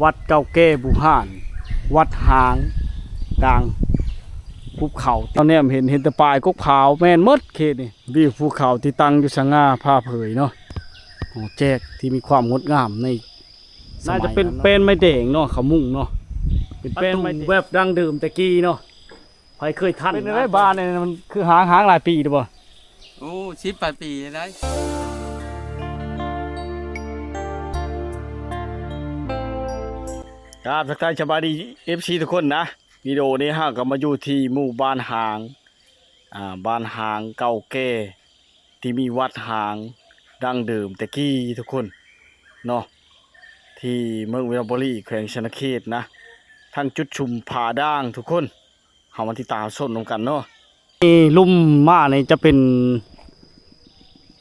ວັດເກົ່າແກ່ບູຮານ ວັດຮ້າງກາງພູເຂົາ. ເຮົາແນມເຫັນ ເຫັນແຕ່ປາຍກົກພາວ ແມ່ນໝົດເຂດນີ້. ວິວພູເຂົາທີ່ຕັ້ງຢູ່ສະຫງ່າຜ່າເຜີຍເນາະ, ຫໍແຈກທີ່ມີຄວາມງົດງາມໃນ ໜ້າຈະເປັນແປ້ນໄມ້ແດງເນາະ, ເຂົາມຸງເນາະ, ເປັນແປ້ນໄມ້ແດງແບບດັ້ງເດີມແຕ່ກີ້ເນາະ. ໃຜເຄີຍທັນ ເປັນໄດ້ບ້ານນີ້ ມັນຄືຮ້າງ ຮ້າງຫຼາຍປີແລ້ວບໍ່? ໂອ້ ສິບປາຍປີໄດ້. ກາບທັກທາຍສະບາຍດີ ເອັຟຊີ ທຸກຄົນນະ. ວິດີໂອນີ້ເຮົາກໍມາຢູ່ທີ່ໝູ່ບ້ານຮ້າງ ອ່າ ບ້ານຮ້າງເກົ່າແກ່ ທີ່ມີວັດຮ້າງດັ້ງເດີມແຕ່ກີ້ທຸກຄົນເນາະ, ທີ່ເມືອງວິລະບູລີ ແຂວງສະຫວັນນະເຂດນະ, ທາງຈຸດຊຸມຜາດ່າງທຸກຄົນ. ເຮົາມາຕິດຕາມຊົມນຳກັນເນາະ. ນີ້ລຸ່ມມານີ້ຈະເປັນ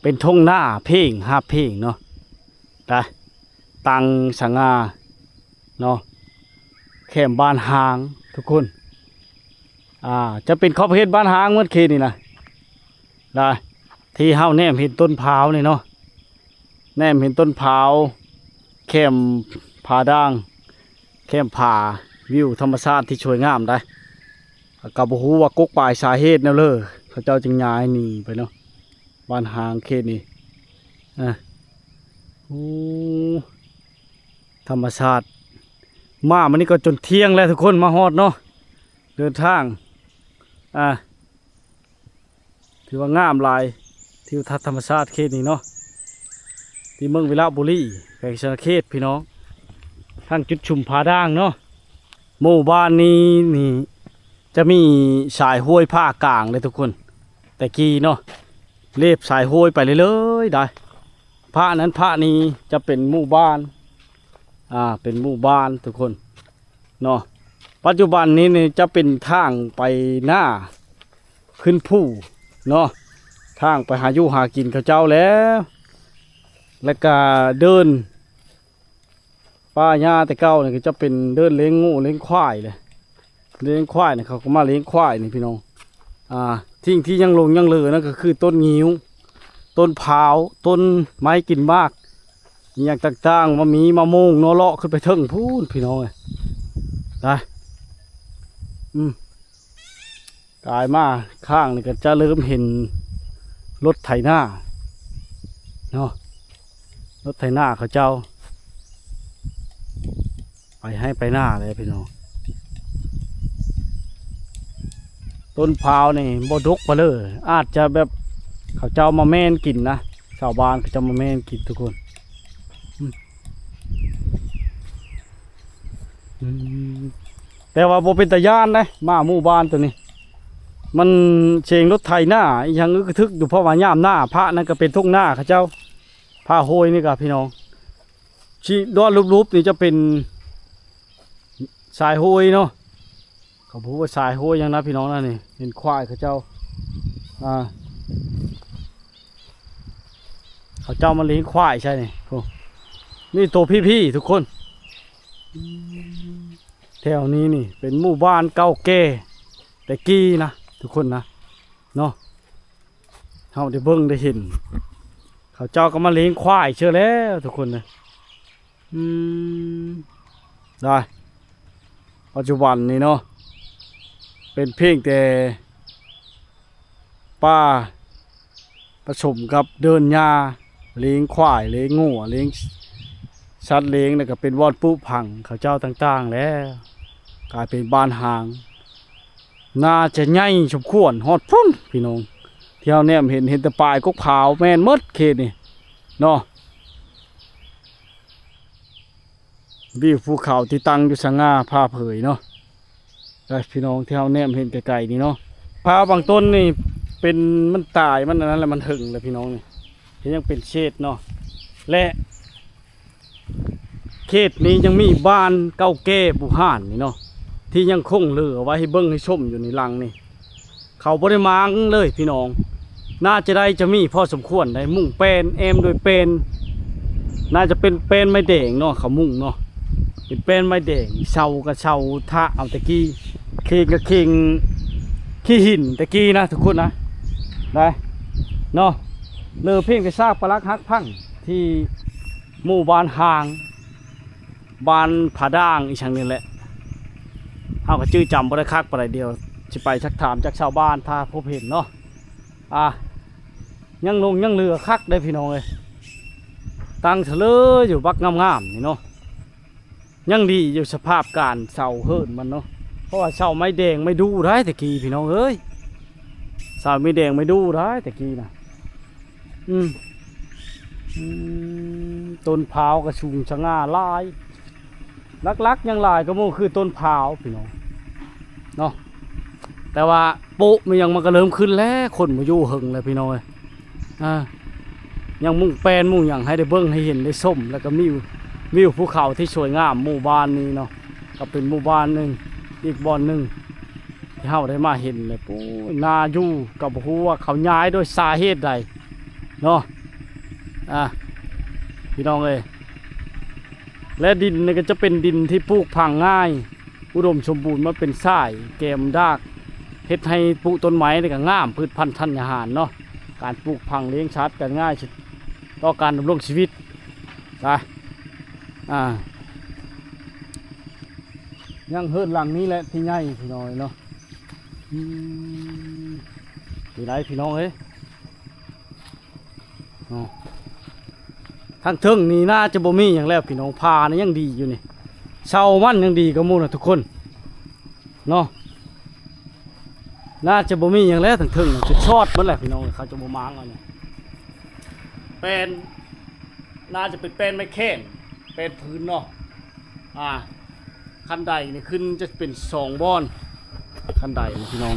ເປັນທົ່ງນາເພງ ຫາບເພງເນາະ, ໄດ້ຕັ້ງສະຫງ່າເນາະ, ແຄມບ້ານຮ້າງທຸກຄົນ. ອ່າ ຈະເປັນຂອບເຂດບ້ານຮ້າງໝົດເຂດນີ້ນະ. ໄດ້ ທີ່ເຮົາແນມເຫັນຕົ້ນພ້າວນີ້ເນາະ, ແນມເຫັນຕົ້ນພ້າວ ແຄມຜາດ່າງ ແຄມຜາ ວິວທຳມະຊາດທີ່ສວຍງາມໄດ໋. ກໍບໍ່ຮູ້ວ່າກົກປາຍສາເຫດແນວເລີ ເຂົາເຈົ້າຈຶ່ງຍ້າຍໜີໄປເນາະ, ບ້ານຮ້າງເຂດນີ້. ອາ ໂອ້ ທຳມະຊາດ. ມາມື້ນີ້ກໍຈົນທ່ຽງແລ້ວທຸກຄົນ, ມາຮອດເນາະ, ເດີນທາງ ອາ ຖືວ່າງາມຫຼາຍ ທິວທັດທຳມະຊາດເຂດນີ້ເນາະ, ທີ່ເມືອງວິລະບູລີ ແຂວງສະຫວັນນະເຂດ ພີ່ນ້ອງ, ທາງຈຸດຊຸມຜາດ່າງເນາະ. ໝູ່ບ້ານນີ້ນີ້ຈະມີສາຍຫ້ວຍຜ່າກາງເດ້ທຸກຄົນ, ແຕ່ກີ້ເນາະ ເລບສາຍຫ້ວຍໄປເລື້ອຍໆໄດ໋. ພະນັ້ນພະນີ້ຈະເປັນໝູ່ບ້ານ ອ່າ ເປັນໝູ່ບ້ານທຸກຄົນເນາະ. ປັດຈຸບັນນີ້ນີ້ຈະເປັນທາງໄປນາຂຶ້ນພູເນາະ, ທາງໄປຫາຢູ່ຫາກິນເຂົາເຈົ້າແຫຼະ, ແລ້ວກະເດີ່ນ ປ່າຫຍ້າແຕ່ເກົ່ານີ້ກໍຈະເປັນເດີ່ນລ້ຽງງົວລ້ຽງຄວາຍເລີຍ. ລ້ຽງຄວາຍນີ້ ເຂົາກໍມາລ້ຽງຄວາຍນີ້ພີ່ນ້ອງ. ອ່າ ສິ່ງທີ່ຍັງຫຼົງຍັງເຫຼືອນັ້ນກໍຄືຕົ້ນງິ້ວ, ຕົ້ນພ້າວ, ຕົ້ນໄມ້ກິນໝາກ ອີ່ຫຍັງຕ່າງໆ ມາມີມະມ່ວງເນາະ, ເລາະຂຶ້ນໄປເທິງພຸ້ນພີ່ນ້ອງເອີຍ. ໄປ ອືມ ກາຍມາຂ້າງນີ້ກໍຈະເລີ່ມເຫັນລົດໄຖນາເນາະ, ລົດໄຖນາເຂົາເຈົ້າໄປໄຮ່ໄປນາແລ້ວພີ່ນ້ອງ. ຕົ້ນພ້າວນີ້ບໍ່ດົກປານເລີ, ອາດຈະແບບເຂົາເຈົ້າມາແມ່ນກິນນະ, ຊາວບ້ານເຂົາເຈົ້າມາແມ່ນກິນທຸກຄົນ. ອືມ ອືມ ແຕ່ວ່າບໍ່ເປັນຕາຢ້ານເດ້ ໝາໝູ່ບ້ານໂຕນີ້, ມັນສຽງລົດໄຖນາອີ່ຫຍັງອຶກກະທຶກຢູ່ ເພາະວ່າຍາມໜ້າພະນັ້ນກໍເປັນທົ່ງນາເຂົາເຈົ້າ. ຜາໂຮຍນີ້ກະພີ່ນ້ອງ ຊິດອນຮູບໆນີ້ຈະເປັນສາຍໂຮຍເນາະ, ເຂົາບໍ່ຮູ້ວ່າສາຍໂຮຍຫຍັງນະພີ່ນ້ອງນະ. ນີ້ເຫັນຄວາຍເຂົາເຈົ້າ ອ່າ ເຂົາເຈົ້າມາລ້ຽງຄວາຍໃຊ່ນີ້. ໂອ້ ນີ້ໂຕພີ້ໆທຸກຄົນ. ແຖວນີ້ນີ້ເປັນໝູ່ບ້ານເກົ່າແກ່ແຕ່ກີ້ນະທຸກຄົນນະເນາະ, ເຮົາໄດ້ເບິ່ງໄດ້ເຫັນ ເຂົາເຈົ້າກໍມາລ້ຽງຄວາຍເທື່ອແລ້ວທຸກຄົນເອີຍ. ອືມ ໄດ້ ປັດຈຸບັນນີ້ເນາະ ເປັນພຽງແຕ່ປ່າ ປະສົມກັບເດີ່ນຫຍ້າ, ລ້ຽງຄວາຍ, ລ້ຽງງົວ, ລ້ຽງສັດລ້ຽງ, ແລ້ວກໍເປັນບ່ອນປຸຝັງເຂົາເຈົ້າຕ່າງໆແລ້ວ, ກາຍເປັນບ້ານຮ້າງ. ໜ້າຈະໃຫຍ່ສົມຄວນຮອດພຸ້ນພີ່ນ້ອງ, ທີ່ເຮົາແນມເຫັນ ເຫັນແຕ່ປາຍກົກພາວ ແມ່ນໝົດເຂດນີ້ເນາະ. ວິວພູເຂົາທີ່ຕັ້ງຢູ່ສະຫງ່າຜ່າເຜີຍເນາະ ແລະ ພີ່ນ້ອງທີ່ເຮົາແນມເຫັນໄກໆນີ້ເນາະ, ພາວບາງຕົ້ນນີ້ເປັນ ມັນຕາຍ ມັນອັນນັ້ນແຫຼະ ມັນເຫິງແລ້ວພີ່ນ້ອງນີ້ ເຫັນຍັງເປັນເສດເນາະ. ແລະ ເຂດນີ້ຍັງມີບ້ານເກົ່າແກ່ບູຮານນີ້ເນາະ ທີ່ຍັງຄົງເຫຼືອໄວ້ໃຫ້ເບິ່ງໃຫ້ຊົມຢູ່ໃນຫຼັງນີ້. ເຂົາບໍ່ໄດ້ມ້າງເລີຍພີ່ນ້ອງ, ໜ້າຈະໄດ້ຈະມີພໍສົມຄວນໄດ໋, ມຸງແປ້ນ ແອ້ມດ້ວຍແປ້ນ, ໜ້າຈະເປັນແປ້ນໄມ້ແດງເນາະ ເຂົາມຸງເນາະ, ເປັນແປ້ນໄມ້ແດງ. ເສົາກໍເສົາຖະເອົາແຕ່ກີ້, ເຄງກໍເຄງຂີ້ຫີນແຕ່ກີ້ນະທຸກຄົນນະ ໄດ້ເນາະ. ເຫຼືອພຽງແຕ່ຊາກປະລັກຫັກພັງທີ່ໝູ່ບ້ານຮ້າງ ບ້ານຜາດ່າງອີ່ຫຍັງນີ້ແຫຼະ ເຮົາກໍຈື່ຈຳບໍ່ໄດ້ຄັກປານໃດ ດຽວຊິໄປຊັກຖາມຈາກຊາວບ້ານ ຖ້າພົບເຫັນເນາະ. ອ່າ ຍັງຫຼົງຍັງເຫຼືອຄັກເດ້ພີ່ນ້ອງເອີຍ ຕັ້ງສະເລີຢູ່ບັກງາມໆນີ້ເນາະ. ຍັງດີຢູ່ສະພາບການເສົາເຫີນມັນເນາະ ເພາະວ່າເສົາໄມ້ແດງໄມ້ດູໄດ໋ແຕ່ກີ້ພີ່ນ້ອງເອີຍ ເສົາໄມ້ແດງໄມ້ດູໄດ໋ແຕ່ກີ້ນະ. ອືມ ອືມ ຕົ້ນພ້າວກໍສູງສະຫງ່າຫຼາຍ ຫຼັກໆຍັງຫຼາຍກວ່າໝູ່ຄືຕົ້ນພ້າວພີ່ນ້ອງເນາະ. ແຕ່ວ່າໂປະແມ່ນຫຍັງມັນກໍເລີ່ມຂຶ້ນແລ້ວ ຄົນບໍ່ຢູ່ເຫິງແລ້ວພີ່ນ້ອງເອີຍ. ອ່າ ຍັງມຸງແປນມຸງຫຍັງໃຫ້ໄດ້ເບິ່ງໄດ້ເຫັນໄດ້ຊົມ ແລ້ວກໍມີວິວ ວິວພູເຂົາທີ່ສວຍງາມ ໝູ່ບ້ານນີ້ເນາະ ກໍເປັນໝູ່ບ້ານໜຶ່ງ ອີກບ່ອນໜຶ່ງທີ່ເຮົາໄດ້ມາເຫັນແລ້ວ. ໂອ້ຍ ໜ້າຢູ່ ກໍບໍ່ຮູ້ວ່າເຂົາຍ້າຍໂດຍສາເຫດໃດເນາະ ອ່າ ພີ່ນ້ອງເອີຍ. ແລະດິນນີ້ກໍຈະເປັນດິນທີ່ປູກຝັງງ່າຍ ອຸດົມສົມບູນ ມັນເປັນສາຍແກມດາກ ເຮັດໃຫ້ປູກຕົ້ນໄມ້ນີ້ກໍງາມ ພືດພັນທັນຍາຫານເນາະ. ການປູກຝັງລ້ຽງສັດກໍງ່າຍ ຕໍ່ການດຳລົງຊີວິດນະ. ອ່າ ຍັງເຮືອນຫຼັງນີ້ແຫຼະທີ່ໃຫຍ່ພີ່ນ້ອງເນາະ. ອືມ ນີ້ໄດ໋ພີ່ນ້ອງເອີຍ. ເນາະ ທາງເທິງນີ້ໜ້າຈະບໍ່ມີຫຍັງແລ້ວພີ່ນ້ອງ ຜານີ້ຍັງດີຢູ່ນີ້ ເສົາມັນຍັງດີກວ່າໝູ່ນະທຸກຄົນເນາະ. ໜ້າຈະບໍ່ມີຫຍັງແລ້ວ ທາງເທິງນະ ຈຸດຊອດໝົດແຫຼະພີ່ນ້ອງ ເຂົາຈະບໍ່ມາງເອົານີ້. ແປ້ນ ໜ້າຈະເປັນແປ້ນໄມ້ແຂນ ແປ້ນພື້ນເນາະ. ອ່າ ຂັ້ນໄດນີ້ຂຶ້ນຈະເປັນສອງບ່ອນ ຂັ້ນໄດນີ້ພີ່ນ້ອງ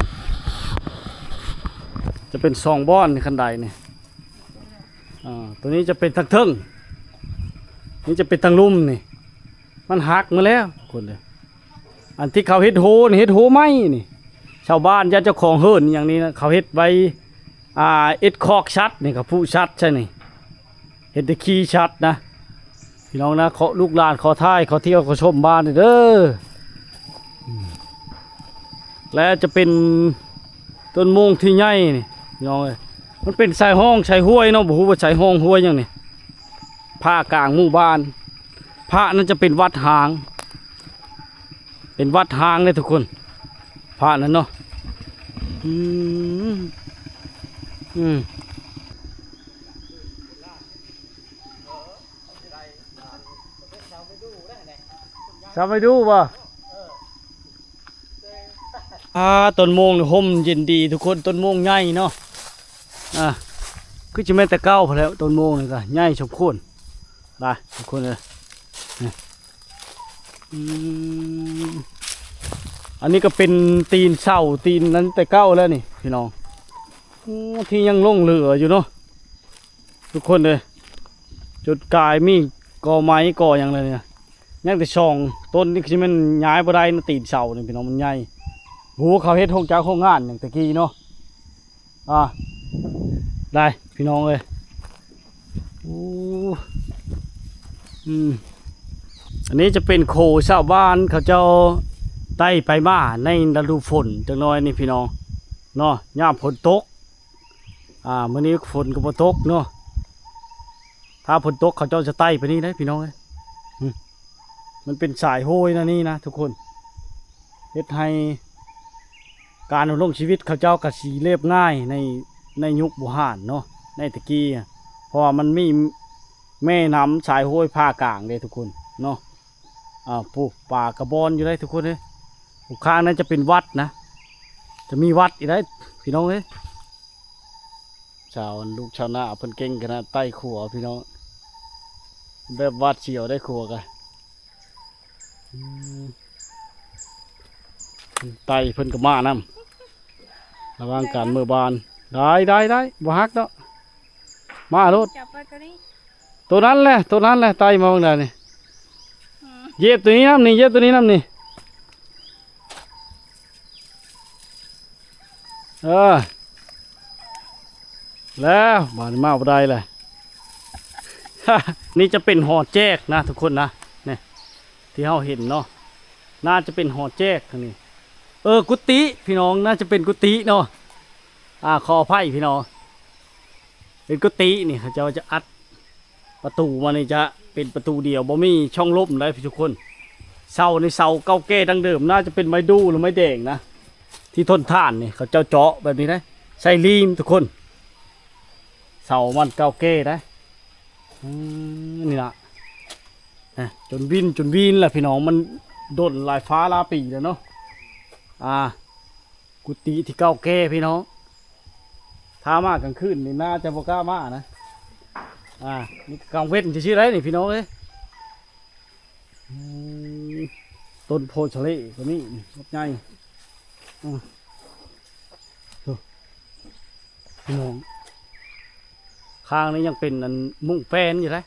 ຈະເປັນສອງບ່ອນນີ້ ຂັ້ນໄດນີ້. ອ່າ ຕົວນີ້ຈະເປັນທາງເທິງ ນີ້ຈະເປັນທາງລຸ່ມນີ້ ມັນຫັກໝົດແລ້ວຄົນເດີ. ອັນທີ່ເຂົາເຮັດໂຮນີ້ ເຮັດໂຮໃໝ່ນີ້ ຊາວບ້ານ ຍາດເຈົ້າຂອງເຮືອນອີ່ຫຍັງນີ້ນະ ເຂົາເຮັດໄວ້ ອ່າ ເຮັດຄອກສັດນີ້ ເຂົາຜູກສັດໃສ່ນີ້ ເຮັດແຕ່ຂີ້ສັດນະ ພີ່ນ້ອງນະ. ຂໍລູກຫຼານ ຂໍຖ່າຍ ຂໍທ່ຽວ ຂໍຊົມບ້ານນີ້ເດີ. ອືມ ແລະຈະເປັນຕົ້ນໂມງທີ່ໃຫຍ່ນີ້ພີ່ນ້ອງເອີຍ ມັນເປັນສາຍຮ່ອງສາຍຫ້ວຍເນາະ ບໍ່ຮູ້ວ່າສາຍຮ່ອງຫ້ວຍຫຍັງນີ້ ຜ່າກາງໝູ່ບ້ານ. ພະນັ້ນຈະເປັນວັດຮ້າງ ເປັນວັດຮ້າງເດ້ທຸກຄົນ ພະນັ້ນເນາະ. ອືມ ອືມ ຊາວໄປດູບໍ່? ອ່າ ຕົ້ນໂມງນີ້ຮົ່ມເຢັນດີທຸກຄົນ ຕົ້ນໂມງໃຫຍ່ເນາະ. ອ່າ ຄືຈະແມ່ນແຕ່ເກົ່າພຸ້ນແຫຼະ ຕົ້ນໂມງນີ້ກໍໃຫຍ່ສົມຄວນ ຫຼາຍທຸກຄົນເອີຍ. ອືມ ອັນນີ້ກໍເປັນຕີນເສົາຕີນນັ້ນແຕ່ເກົ່າແລ້ວນີ້ພີ່ນ້ອງ. ໂອ້ ທີ່ຍັງຫຼົງເຫຼືອຢູ່ເນາະທຸກຄົນເອີຍ ຈົນກາຍມີກໍໄມ້ກໍຫຍັງແລ້ວນີ້ນະ. ຍັງແຕ່ສອງຕົ້ນນີ້ຄືຊິແມ່ນຍ້າຍບໍ່ໄດ້ນະ ຕີນເສົານີ້ພີ່ນ້ອງ ມັນໃຫຍ່. ໂອ້ ເຂົາເຮັດໂຮງຈັກໂຮງງານຫຍັງແຕ່ກີ້ເນາະ. ອ່າ ໄດ້ພີ່ນ້ອງເອີຍ. ໂອ້ ອືມ ອັນນີ້ຈະເປັນໂຄຊາວບ້ານເຂົາເຈົ້າໄຕ່ໄປມາໃນລະດູຝົນຈັກໜ້ອຍນີ້ພີ່ນ້ອງເນາະ ຍາມຝົນຕົກ. ອ່າ ມື້ນີ້ຝົນກໍບໍ່ຕົກເນາະ ຖ້າຝົນຕົກເຂົາເຈົ້າຈະໄຕ່ໄປນີ້ເດ້ພີ່ນ້ອງເອີຍ. ອືມ ມັນເປັນສາຍໂຮຍນະນີ້ນະທຸກຄົນ ເຮັດໃຫ້ການດຳລົງຊີວິດເຂົາເຈົ້າກໍຊິລຽບງ່າຍໃນ ໃນຍຸກບູຮານເນາະ ໃນແຕ່ກີ້ ເພາະວ່າມັນມີແມ່ນ້ຳສາຍໂຮຍຜ່າກາງເດ້ທຸກຄົນເນາະ. ອ່າ ປູກປາກະບອນຢູ່ໄດ໋ທຸກຄົນເອີຍ. ຂ້າງນັ້ນຈະເປັນວັດນະ ຈະມີວັດອີກໄດ໋ພີ່ນ້ອງເອີຍ. ຊາວ ລູກຊາວນາເພິ່ນເກັ່ງຂະໜາດ ໄຕ່ຂົວພີ່ນ້ອງ ແບບຫວາດສຽວໄດ໋ຂົວກະ. ອືມ ໄຕ່ເພິ່ນກໍມານຳ ລະຫວ່າງການເມືອບ້ານ. ໄດ້ ໄດ້ ໄດ້ ບໍ່ຫັກດອກ ມາໂລດ. ຈັບໄວ້ຕົວນີ້ ຕົວນັ້ນແຫຼະ ຕົວນັ້ນແຫຼະ ໄຕ່ມາເບິ່ງໄດ້ນີ້. ອືມ ຢຽບຕົວນີ້ນຳນີ້ ຢຽບຕົວນີ້ນຳນີ້. ເອີ ແລ້ວບາດນີ້ມາບໍ່ໄດ້ແຫຼະ. ນີ້ຈະເປັນຫໍແຈກນະທຸກຄົນນະ ນີ້ທີ່ເຮົາເຫັນເນາະ ໜ້າຈະເປັນຫໍແຈກທາງນີ້. ເອີ ກຸຕິພີ່ນ້ອງ ໜ້າຈະເປັນກຸຕິເນາະ. ອ່າ ຂໍອະໄພພີ່ນ້ອງ ເປັນກຸຕິນີ້ ເຂົາເຈົ້າຈະອັດປະຕູມານີ້ ຈະ ເປັນປະຕູດຽວ ບໍ່ມີຊ່ອງລົມໄດ໋ທຸກຄົນ. ເສົານີ້ເສົາເກົ່າແກ່ດັ້ງເດີມ ໜ້າຈະເປັນໄມ້ດູ່ ຫຼື ໄມ້ແດງນະ ທີ່ທົນທານນີ້ ເຂົາເຈົ້າເຈາະແບບນີ້ໄດ໋ ໃສ່ລີມທຸກຄົນ. ເສົາມັນເກົ່າແກ່ໄດ໋ ອືມ ນີ້ລະ ນະ ຈົນວິນ ຈົນວິນລະພີ່ນ້ອງ ມັນດົນຫຼາຍຟ້າຫຼາຍປີແລ້ວເນາະ. ອ່າ ກຸຕິທີ່ເກົ່າແກ່ພີ່ນ້ອງ ຖ້າມາກາງຄືນນີ້ໜ້າຈະບໍ່ກ້າມານະ. ອ່າ ນີ້ກາງເວັນຊື່ໆໄດ໋ນີ້ພີ່ນ້ອງເອີຍ. ອືມ ຕົ້ນໂພຊະເລກະມີ ບັກໃຫຍ່. ອືມ ໂອ້ ພີ່ນ້ອງ ຂ້າງນີ້ຍັງເປັນອັນມຸ້ງແປ້ນຢູ່ເດ້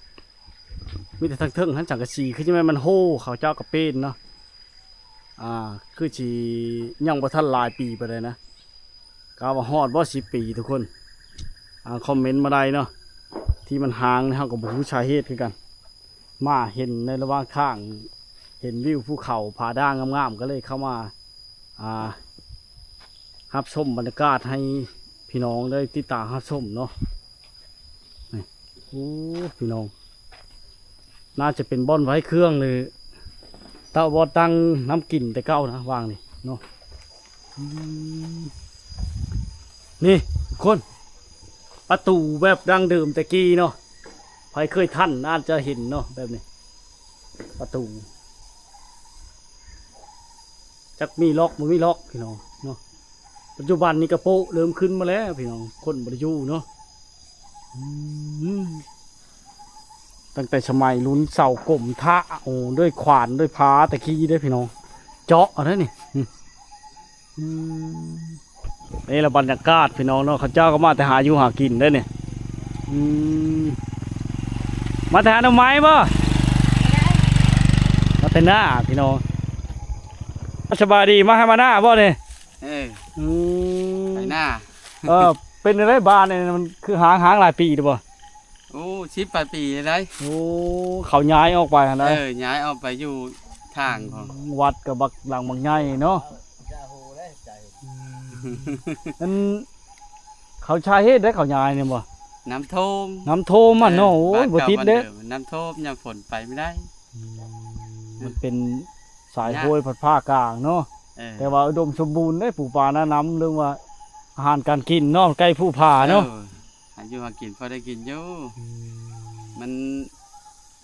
ມີແຕ່ທາງເທິງຫັ້ນສັງກະສີ ຄືຈະແມ່ນມັນໂຮ ເຂົາເຈົ້າກະເປັນເນາະ. ອ່າ ຄືຊິຍັງບໍ່ທັນຫຼາຍປີປານໃດນະ ກະວ່າຮອດບໍ່ສິບປີທຸກຄົນ. ອ່າ ຄອມເມັນມາໄດ້ເນາະ ທີ່ມັນຮ້າງນີ້ເຮົາກະບໍ່ຮູ້ສາເຫດຄືກັນ. ມາເຫັນໃນລະຫວ່າງທາງ ເຫັນວິວພູເຂົາຜາດ່າງງາມໆ ກະເລີຍເຂົ້າມາ ອ່າ ຮັບຊົມບັນຍາກາດໃຫ້ພີ່ນ້ອງໄດ້ຕິດຕາມຮັບຊົມເນາະ. ນີ້ ໂອ້ ພີ່ນ້ອງ ໜ້າຈະເປັນບ່ອນໄວ້ເຄື່ອງ ຫຼື ຕະ ບ່ອນຕັ້ງນ້ຳກິນແຕ່ເກົ່ານະ ວາງນີ້ເນາະ. ອືມ ນີ້ທຸກຄົນ ປະຕູແບບດັ້ງເດີມແຕ່ກີ້ເນາະ ໃຜເຄີຍທັນອາດຈະເຫັນເນາະ ແບບນີ້ ປະຕູ ຈັກມີລັອກບໍ່ມີລັອກພີ່ນ້ອງເນາະ. ປັດຈຸບັນນີ້ກະໂປະເລີ່ມຂຶ້ນມາແລ້ວພີ່ນ້ອງ ຄົນບໍ່ໄດ້ຢູ່ເນາະ. ອືມ ຕັ້ງແຕ່ສະໄໝລຸ້ນເສົາກົມທະ ໂອ້ ດ້ວຍຂວານດ້ວຍພາແຕ່ກີ້ເດ້ພີ່ນ້ອງ ເຈາະເອົາເດ້ນີ້. ອືມ ນີ້ລະບັນຍາກາດພີ່ນ້ອງເນາະ ເຂົາເຈົ້າກະມາແຕ່ຫາຢູ່ຫາກິນເດ້ນີ້. ອືມ ມາແຕ່ຫາໜໍ່ໄມ້ບໍ່? ມາແຕ່ນາພີ່ນ້ອງ. ສະບາຍດີ ມາໄຮ່ມານາບໍ່ນີ້? ເອີ ອືມ ໄຖນາ. ເອີ ເປັນຈັ່ງໃດບ້ານນີ້ ມັນຄືຮ້າງ ຮ້າງຫຼາຍປີແລ້ວບໍ່? ໂອ້ ສິບປາຍປີໄດ໋. ໂອ້ ເຂົາຍ້າຍອອກໄປຫັ້ນນະ. ເອີ ຍ້າຍອອກໄປຢູ່ທາງຂອງ ວັດກະບັກ ຫຼັງບັກໃຫຍ່ເນາະ. ອືມ ອັນ ເຂົາ ສາເຫດໃດເຂົາຍ້າຍນີ້ບໍ່? ນ້ຳຖ້ວມ ນ້ຳຖ້ວມຫັ້ນເນາະ. ເອີ ໂອ້ຍ ບໍ່ຕິດເດ້ ນ້ຳຖ້ວມ ຍາມຝົນໄປບໍ່ໄດ້. ອືມ ມັນເປັນສາຍຫ້ວຍພັດພາກາງເນາະ. ເອີ ແຕ່ວ່າອຸດົມສົມບູນເດ້ ປູປານານຳ ເລື່ອງວ່າອາຫານການກິນເນາະ ໃກ້ພູຜາເນາະ. ເອີ ຫາຢູ່ຫາກິນພໍໄດ້ກິນຢູ່. ອືມ ມັນ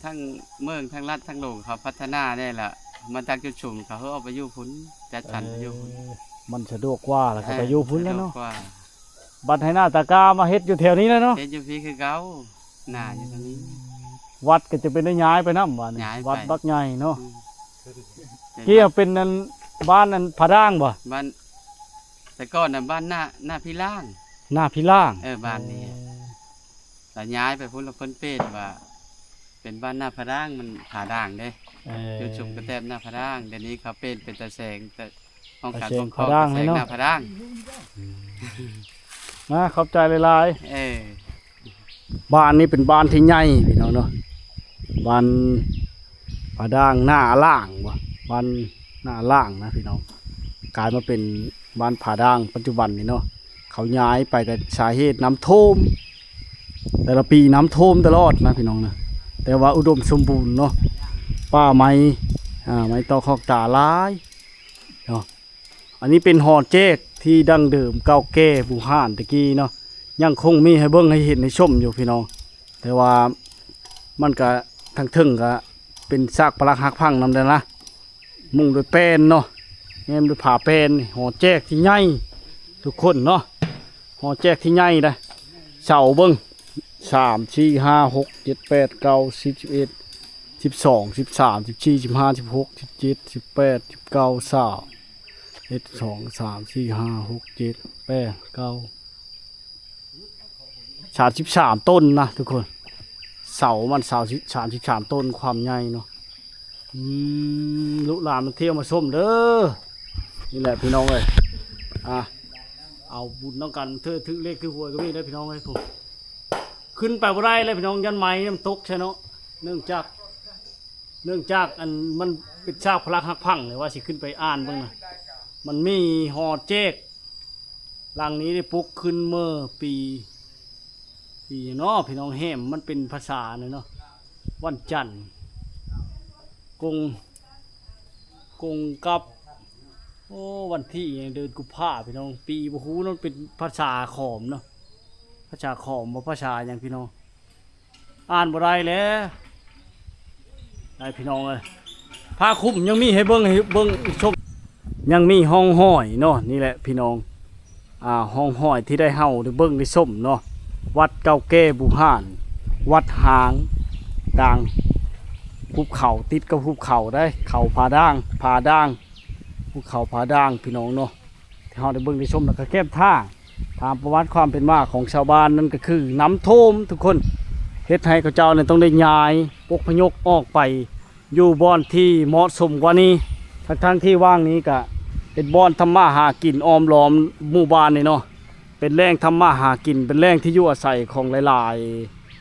ທັງເມືອງ ທັງລັດ ທັງໂລກເຂົາພັດທະນາແດ່ລະ ມາຕັ້ງຈຸດຊຸມ ເຂົາເອົາໄປຢູ່ພຸ້ນ ຈັດສັນໄປຢູ່ພຸ້ນ. ເອີ ມັນສະດວກກວ່າລະ ເອີ ກະໄປຢູ່ພຸ້ນແຫຼະເນາະ. ບັດໄຮ່ນາຕາກ້າມາເຮັດຢູ່ແຖວນີ້ແຫຼະເນາະ. ເຮັດຢູ່ພີ້ຄືເກົ່າ ນາຢູ່ທາງນີ້. ວັດກະຈະເປັນໄດ້ຍ້າຍໄປນຳບາດນີ້ ຍ້າຍໄປ ວັດບັກໃຫຍ່ເນາະ. ອືມ ເປັນ ເປັນອັນບ້ານອັນຜາດ່າງບໍ່? ບ້ານ ແຕ່ກ່ອນນະບ້ານນາ ນາພີລ່າງ ນາພີລ່າງ. ເອີ ບ້ານນີ້ ລະຍ້າຍໄປພຸ້ນ ລະເພິ່ນເປ່ນວ່າເປັນບ້ານນາຜາດ່າງ ມັນຜາດ່າງເດ້. ເອີ ຈຸດຊຸມກະແຕບນາຜາດ່າງ ດຽວນີ້ເຂົາເປ່ນເປັນຕາແສງ ຫ້ອງການປົກຄອງຕາແສງນາຜາດ່າງ. ອືມ ນະ ຂອບໃຈຫຼາຍໆ. ເອີ ບ້ານນີ້ເປັນບ້ານທີ່ໃຫຍ່ພີ່ນ້ອງເນາະ ບ້ານຜາດ່າງນາລ່າງບໍ່ ບ້ານນາລ່າງນະພີ່ນ້ອງ ກາຍມາເປັນບ້ານຜາດ່າງປັດຈຸບັນນີ້ເນາະ. ເຂົາຍ້າຍໄປກະສາເຫດນ້ຳຖ້ວມ ແຕ່ລະປີນ້ຳຖ້ວມຕະຫຼອດນະພີ່ນ້ອງນະ ແຕ່ວ່າອຸດົມສົມບູນເນາະ ປ່າໄມ້ ອ່າ ໄມ້ຕອກຮອກຕາຫຼາຍເນາະ. ອັນນີ້ເປັນຫໍແຈກທີ່ດັ້ງເດີມເກົ່າແກ່ບູຮານແຕ່ກີ້ເນາະ ຍັງຄົງມີໃຫ້ເບິ່ງໃຫ້ເຫັນໃຫ້ຊົມຢູ່ພີ່ນ້ອງ. ແຕ່ວ່າມັນກະທາງເທິງກະເປັນຊາກປະຫຼັກຫັກພັງນຳແດ່ນະ ມຸງດ້ວຍແປ້ນເນາະ ແອ້ມດ້ວຍຜ້າແປ້ນ. ຫໍແຈກທີ່ໃຫຍ່ທຸກຄົນເນາະ ຫໍແຈກທີ່ໃຫຍ່ໄດ໋. ເສົາເບິ່ງ ສາມ ສີ່ ຫ້າ ຫົກ ເຈັດ ແປດ ເກົ້າ ສິບ ສິບເອັດ ສິບສອງ ສິບສາມ ສິບສີ່ ສິບຫ້າ ສິບຫົກ ສິບເຈັດ ສິບແປດ ສິບເກົ້າ ຊາວ ເອັດ ສອງ ສາມ ສີ່ ຫ້າ ຫົກ ເຈັດ ແປດ ເກົ້າ ສາມສິບສາມຕົ້ນນະທຸກຄົນ. ເສົາມັນ ສາມສິບ ສາມສິບສາມຕົ້ນ ຄວາມໃຫຍ່ເນາະ. ອືມ ລູກຫຼານມາທ່ຽວມາຊົມເດີ. ນີ້ແຫຼະພີ່ນ້ອງເອີຍ ອ່າ ເອົາບຸນນຳກັນ ຖືກເລກຖືກຫວຍກະມີເດີພີ່ນ້ອງເອີຍ. ຂຶ້ນໄປບໍ່ໄດ້ເລີຍພີ່ນ້ອງ ຢ້ານໄມ້ມັນຕົກໃສ່ເນາະ ເນື່ອງຈາກ ເນື່ອງຈາກອັນມັນເປັນຊາກປະຫຼັກຫັກພັງເລີຍ ວ່າຊິຂຶ້ນໄປອ່ານເບິ່ງນະ. ມັນມີຫໍແຈກຫຼັງນີ້ໄດ້ປຸກຂຶ້ນເມື່ອປີ ປີຫຍັງເນາະພີ່ນ້ອງ ແຮມມັນເປັນພາສານີ້ເນາະ ວັນຈັນ ກົງ ກົງກັບ ໂອ້ ວັນທີຫຍັງ ເດືອນກຸມພາ ພີ່ນ້ອງ ປີບໍ່ຮູ້ເນາະ ເປັນພາສາຂອມເນາະ ພາສາຂອມບໍ່ ພາສາຫຍັງ ພີ່ນ້ອງ ອ່ານບໍ່ໄດ້ແຫຼະ ໄດ້ພີ່ນ້ອງເອີຍ ຜ້າຄຸມຍັງມີໃຫ້ເບິ່ງ ໃຫ້ເບິ່ງຊົມ ຍັງມີຮ່ອງຮອຍເນາະ ນີ້ແຫຼະພີ່ນ້ອງ ອ່າ ຮ່ອງຮອຍທີ່ໄດ້ເຮົາໄດ້ເບິ່ງໄດ້ຊົມເນາະ ວັດເກົ່າແກ່ບູຮານ ວັດຮ້າງກາງພູເຂົາ ຕິດກັບພູເຂົາເດ້ ເຂົາຜາດ່າງ ຜາດ່າງ ພູເຂົາຜາດ່າງ ພີ່ນ້ອງເນາະ ທີ່ເຮົາໄດ້ເບິ່ງໄດ້ຊົມ ແລ້ວກໍແຄມທາງ ຕາມປະຫວັດຄວາມເປັນມາຂອງຊາວບ້ານນັ້ນກໍຄືນ້ຳຖ້ວມທຸກຄົນ ເຮັດໃຫ້ເຂົາເຈົ້ານັ້ນຕ້ອງໄດ້ຍ້າຍອົບພະຍົບອອກໄປຢູ່ບ່ອນທີ່ເໝາະສົມກວ່ານີ້ ທັງໆທີ່ວ່າງນີ້ກະເປັນບ່ອນທຳມາຫາກິນອ້ອມລ້ອມໝູ່ບ້ານນີ້ເນາະ ເປັນແຫຼ່ງທຳມາຫາກິນ ເປັນແຫຼ່ງທີ່ຢູ່ອາໄສຂອງຫຼາຍ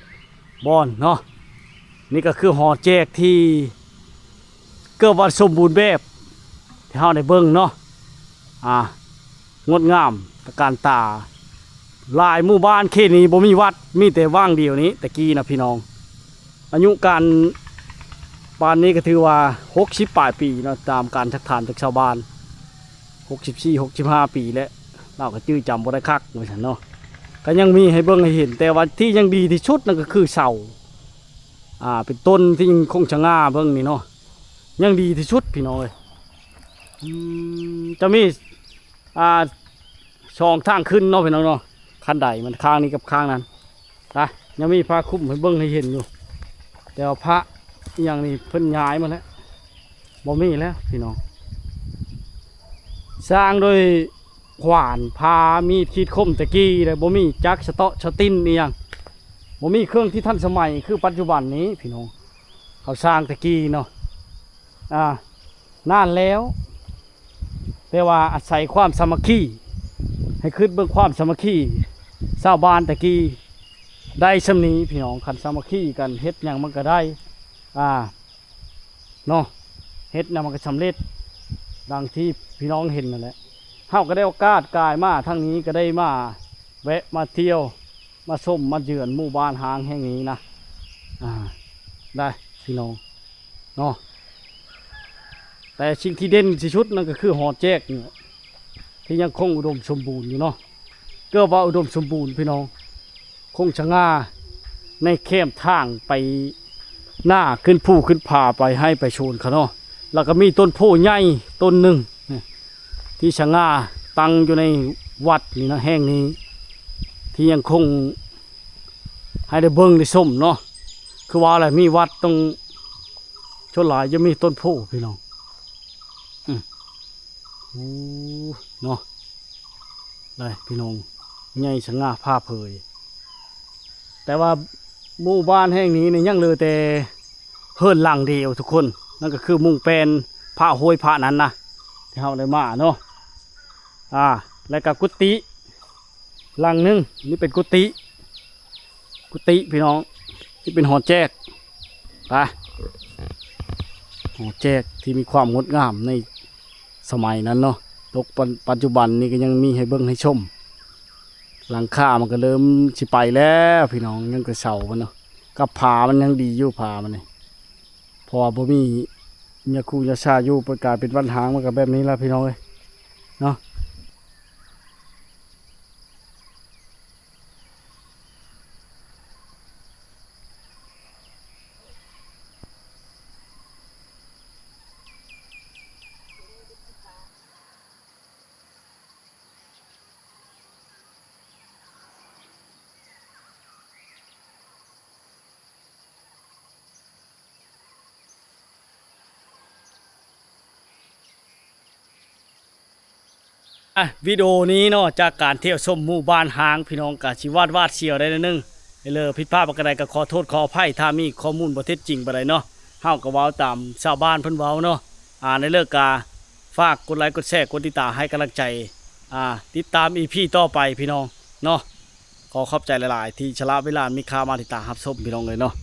ໆບ່ອນເນາະ ນີ້ກໍຄືຫໍແຈກທີ່ ເກືອບວ່າສົມບູນແບບ ທີ່ເຮົາໄດ້ເບິ່ງເນາະ ອ່າ ງົດງາມຕະການຕາ ຫຼາຍໝູ່ບ້ານເຂດນີ້ບໍ່ມີວັດ ມີແຕ່ຫວ່າງດຽວນີ້ ແຕ່ກີ້ນະພີ່ນ້ອງ ອາຍຸການປານນີ້ກໍຖືວ່າຫົກສິບປາຍປີເນາະ ຕາມການສັກຖານຈາກຊາວບ້ານ ຫົກສິບສີ່ ຫົກສິບຫ້າປີແລ້ວ ລາວກໍຈື່ຈຳບໍ່ໄດ້ຄັກ ວ່າຊັ້ນເນາະ ກໍຍັງມີໃຫ້ເບິ່ງໃຫ້ເຫັນ ແຕ່ວ່າທີ່ຍັງດີທີ່ສຸດນັ້ນກໍຄືເສົາ ອ່າ ເປັນຕົ້ນທີ່ຍັງຄົງສະຫງ່າເບິ່ງນີ້ເນາະ ຍັງດີທີ່ສຸດພີ່ນ້ອງເອີຍ ອືມ ຈະມີ ອ່າ ສອງທາງຂຶ້ນເນາະພີ່ນ້ອງເນາະ ຂັ້ນໄດມັນຂ້າງນີ້ກັບຂ້າງນັ້ນ ນະ ຍັງມີຜ້າຄຸມໃຫ້ເບິ່ງໃຫ້ເຫັນຢູ່ ແຕ່ວ່າພະອີ່ຫຍັງນີ້ເພິ່ນຍ້າຍໝົດແລ້ວ ບໍ່ມີແລ້ວພີ່ນ້ອງ ສ້າງໂດຍຂວານ ພ້າ ມີດ ຂີດຄົມ ແຕ່ກີ້ແລ້ວ ບໍ່ມີຈັກສະເຕາະສະຕິນອີ່ຫຍັງ ບໍ່ມີເຄື່ອງທີ່ທັນສະໄໝຄືປັດຈຸບັນນີ້ພີ່ນ້ອງ ເຂົາສ້າງແຕ່ກີ້ເນາະ ອ່າ ນານແລ້ວ ແຕ່ວ່າອາໄສຄວາມສາມັກຄີ ໃຫ້ຄິດເບິ່ງຄວາມສາມັກຄີຊາວບ້ານແຕ່ກີ້ ໄດ້ສ່ຳນີ້ພີ່ນ້ອງ ຄັນສາມັກຄີກັນເຮັດຫຍັງມັນກໍໄດ້ ອ່າ ເນາະ ເຮັດຫຍັງມັນກໍສຳເລັດ ດັ່ງທີ່ພີ່ນ້ອງເຫັນນັ້ນແຫຼະ ເຮົາກໍໄດ້ໂອກາດກາຍມາທາງນີ້ ກໍໄດ້ມາແວະມາທ່ຽວ ມາຊົມມາເຢືອນໝູ່ບ້ານຮ້າງແຫ່ງນີ້ນະ ອ່າ ໄດ້ພີ່ນ້ອງ ເນາະ ແຕ່ສິ່ງທີ່ເດັ່ນທີ່ສຸດນັ້ນກໍຄືຫໍແຈກນີ້ແຫຼະ ທີ່ຍັງຄົງອຸດົມສົມບູນຢູ່ເນາະ ເກືອບວ່າອຸດົມສົມບູນພີ່ນ້ອງ ຄົງສະຫງ່າໃນແຄມທາງໄປໜ້າ ຂຶ້ນພູຂຶ້ນຜາ ໄປໄຮ່ໄປສວນເຂົາເນາະ ແລ້ວກໍມີຕົ້ນໂພໃຫຍ່ຕົ້ນໜຶ່ງ ທີ່ສະຫງ່າຕັ້ງຢູ່ໃນວັດນີ້ນະ ແຫ່ງນີ້ ທີ່ຍັງຄົງໃຫ້ໄດ້ເບິ່ງໄດ້ຊົມເນາະ ຄືວ່າແຫຼະ ມີວັດຕ້ອງ ສ່ວນຫຼາຍຈະມີຕົ້ນໂພພີ່ນ້ອງ ອື ໂອ້ ເນາະ ໄດ້ພີ່ນ້ອງ ໃຫຍ່ສະຫງ່າຜ່າເຜີຍ ແຕ່ວ່າໝູ່ບ້ານແຫ່ງນີ້ນີ້ຍັງເຫຼືອແຕ່ເຮືອນຫຼັງດຽວທຸກຄົນ ນັ້ນກໍຄືມຸງແປ້ນພະຫ້ວຍພະນັ້ນນະ ທີ່ເຮົາໄດ້ມາເນາະ ອ່າ ແລ້ວກໍກຸຕິ ຫຼັງໜຶ່ງ ນີ້ເປັນກຸຕິ ກຸຕິພີ່ນ້ອງ ນີ້ເປັນຫໍແຈກ ໄປ ຫໍແຈກທີ່ມີຄວາມງົດງາມໃນສະໄໝນັ້ນເນາະ ຕົກປັນ ປັດຈຸບັນນີ້ກໍຍັງມີໃຫ້ເບິ່ງໃຫ້ຊົມ ຫຼັງຄາມັນກໍເລີ່ມຊິໄປແລ້ວພີ່ນ້ອງ ຍັງແຕ່ເສົາມັນເນາະ ກັບຝາມັນຍັງດີຢູ່ ຝາມັນນີ້ ເພາະວ່າບໍ່ມີຫຍ້າຄູຫຍ້າຊາຢູ່ ເປີດກາຍເປັນວັດຮ້າງ ມັນກໍແບບນີ້ລະພີ່ນ້ອງເອີຍ ເນາະ. ອ່ະ ວິດີໂອນີ້ເນາະ ຈາກການທ່ຽວຊົມໝູ່ບ້ານຮ້າງ ພີ່ນ້ອງກໍຊິຫວາດຫວາດສຽວໄດ້ໜ້ອຍໜຶ່ງ ເລີຜິດພາດປະການໃດກໍຂໍໂທດຂໍອະໄພ ຖ້າມີຂໍ້ມູນບໍ່ເທັດຈິງປານໃດເນາະ ເຮົາກໍເວົ້າຕາມຊາວບ້ານເພິ່ນເວົ້າເນາະ ອ່າ ໃນເລີກກະຝາກກົດໄລກົດແຊ ກົດຕິດຕາມໃຫ້ກຳລັງໃຈ ອ່າ ຕິດຕາມອີພີຕໍ່ໄປ ພີ່ນ້ອງເນາະ. ຂໍຂອບໃຈຫຼາຍໆ ທີ່ສະຫຼະເວລາມີຄ່າມາຕິດຕາມຮັບຊົມ ພີ່ນ້ອງເອີຍເນາະ.